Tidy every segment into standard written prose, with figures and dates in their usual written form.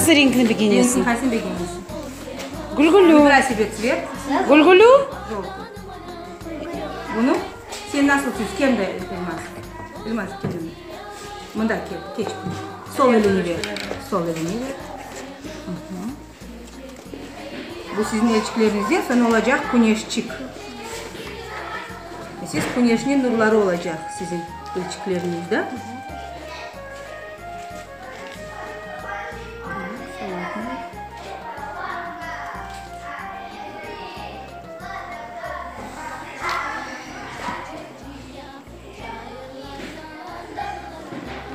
Qaysı renkni begenesiñ? Renkni qaysını begenesiñ? Gülgülü. Vıbiray sebe tsvet. Gülgülü? Joltıy. Bunı? Sen nasıl tüs? Kel mında, Elmaz. Elmaz, kel mında. Mında kel, keç. Sol elini ver. Sol elini ver. Bu siziñ elçikleriñizden soñ olacaq küneşçik. Siz küneşniñ nurları olacaq siziñ elçikleriñizde.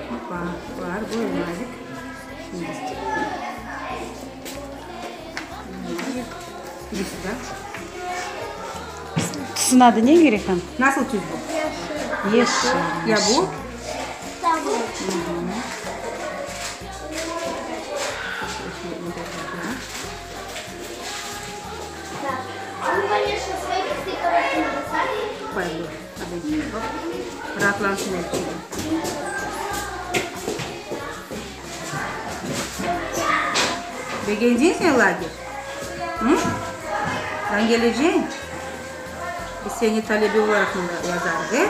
Hoppa, bar, bu nazik. Şimdi sюda. Tüsün adı ne, Girihan? Nasıl tüs bu? Yeşil. Ya bu? Raatlansın elçigi. Begendiñ sen lager? Hı? Sen keleceñ? Biz seni talebe olaraq mında yazarız, e?